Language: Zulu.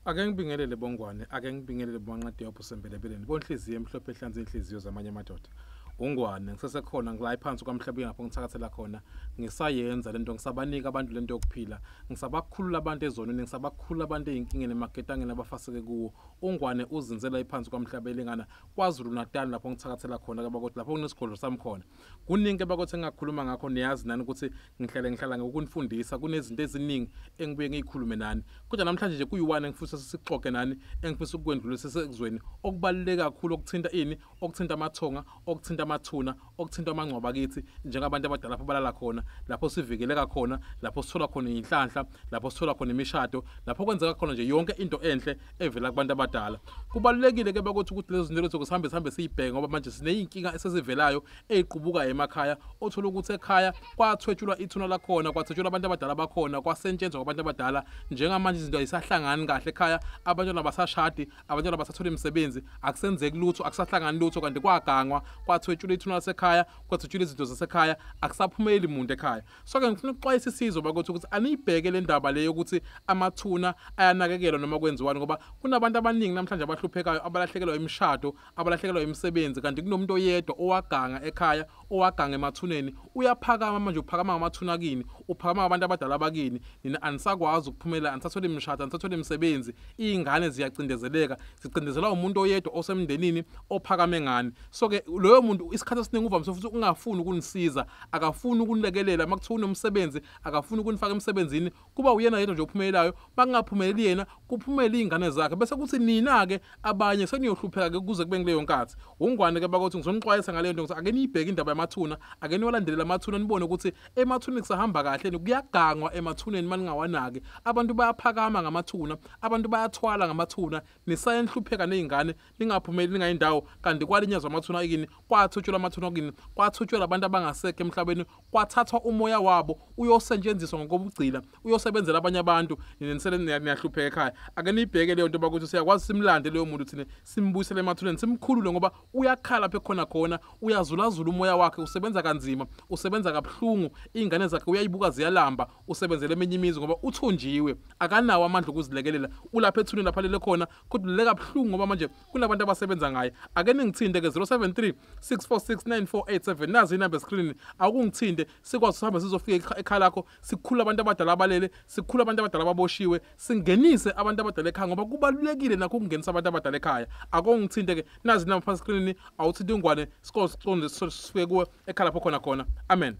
Ake ngibingelele bongwane, ake ngibingelele bonqade yopho sembelebeleni. Bonhliziyo emhlophe ehlanze inhliziyo zamanye amadoda. Ungwane ngisesekhona ngila phansi kwamhlaba ngapho ngithakathela khona. Ngisayenza lento, ngisabanika abantu lento yokuphila. Ngisabakhulula abantu ezonweni, ngisabakhulula abantu ezinkingeni emaketangeni abafaseke kuwo. Ungwane uzinzela iphansi kwamhlaba elingana KwaZulu Natal lapho ngithakathela khona kabakothi lapho kunesigodlo sami khona. Kuningi abakothi engakhuluma ngakho, niyazi nani ukuthi ngihlala ngokunifundisa, kunezinto eziningi engibuye ngiyikhulume nani. Kodwa namhlanje nje kuyi-one engifisa sixoxe nani, engifisa ukwendlulisa sekuzweni okubaluleke kakhulu, okuthinta ini, okuthinta amathonga, okuthinta amathuna, okuthinta amangcwaba kithi njengabantu abadala lapho balala khona, lapho sivikeleka khona, lapho sithola khona inhlanhla, lapho sithola khona imishado, lapho kwenzeka khona nje yonke into enhle evela kubantu abadala. Kubalulekile ke bakuthi ukuthi lezo zinto lezo sihambe siyibheke, ngoba manje sineyinkinga esezivelayo eziqubuka emakhaya. Othola ukuthi ekhaya kwathwetshulwa ithuna lakhona, kwathwetshulwa abantu abadala bakhona, kwasentshenzwa kwabantu abadala. Njengamanje izinto ayisahlangani kahle ekhaya, abantwana basashadi, abantwana basathola imisebenzi, akusenzeki lutho, akusahlangani lutho, kanti kwagangwa, kwathwetshulwa ithuna lasekhaya, kwathwetshulwa izinto zasekhaya, akusaphumeli umuntu ekhaya. So ke ngifuna ukuxwayisa isizwe bakuthi ukuthi aniyibheke le ndaba leyo ukuthi amathuna ayanakekelwa noma kwenziwani, ngoba kunabantu abaningi namhlanje abahluphekayo, abalahlekelwa imishado, abalahlekelwa imisebenzi, kanti kunomuntu oyedwa owaganga ekhaya, owaganga emathuneni. Uyaphakama manje, uphakama ngamathuna kini, uphakama ngabantu abadala bakini. Nina anisakwazi ukuphumela, anisathola imishado, anisathola imisebenzi, iy'ngane ziyacindezeleka, zicindezelwa umuntu oyedwa osemndenini ophakame ngani. So ke loyo muntu isikhathi esiningi uvamise futhi ungafuni ukunisiza, akafuni ukunilekelela. Makuthiwa unomsebenzi, akafuni ukunifaka emsebenzini, kuba uyena yedwa nje ophumelelayo. Makungaphumeleli yena, kuphumele iy'ngane zakhe, bese kuthi nina-ke abanye seniyohlupheka-ke kuze kube kuleyo nkathi. Ungwane ke bakuthi ngizonixwayisa ngaleyo nto, ukuthi ake niyibheke indaba yamathuna, ake niwalandelele amathuna, nibone ukuthi emathuneni kusahamba kahle, kuyagangwa emathuneni maningawanaki. Abantu bayaphakama ngamathuna, abantu bayathwala ngamathuna, nisaye nihlupheka ney'ngane, ningaphumeli ningayindawo, kanti kwalinyazwa amathuna kini, kwathutshulwa amathuna kini, kwathutshulwa abantu abangasekho emhlabeni, kwathathwa umoya wabo uyosetshenziswa ngokobugcila, uyosebenzela abanye abantu, nina nisele niyahlupheka ekhaya. Ake niyibheke leyo nto bakuthi siyakwazi simlande leyo muntu thina, simbuyisele emathuneni, simkhulule, ngoba uyakhala lapho ekhona khona, uyazulazula umoya wakhe, usebenza kanzima, usebenza kabuhlungu, iy'ngane zakhe uyayibuka ziyalamba, usebenzela eminye imizi ngoba uthunjiwe, akanawo amandla okuzilekelela, ulapha ethuneni lapha alele khona, kodwa ulele kabuhlungu ngoba manje kunabantu abasebenza ngaye. Ake ningithinte ke 073 646 9487, nazi inamba escreenini, akungithinte sikwazi sihambe sizofika ekhaya lakho, sikhulule abantu abadala abalele, sikhulule abantu abadala ababoshiwe, singenise abantu abadala ekhaya, ngoba kubalulekile nakho ukungenisa abantu abadala ekhaya. Akungithinte ke, nazi inamba phansi escreenini, awuthinte ingwane, sikwazi siqonde sifike kuwe ekhaya lapho khona khona. Amen.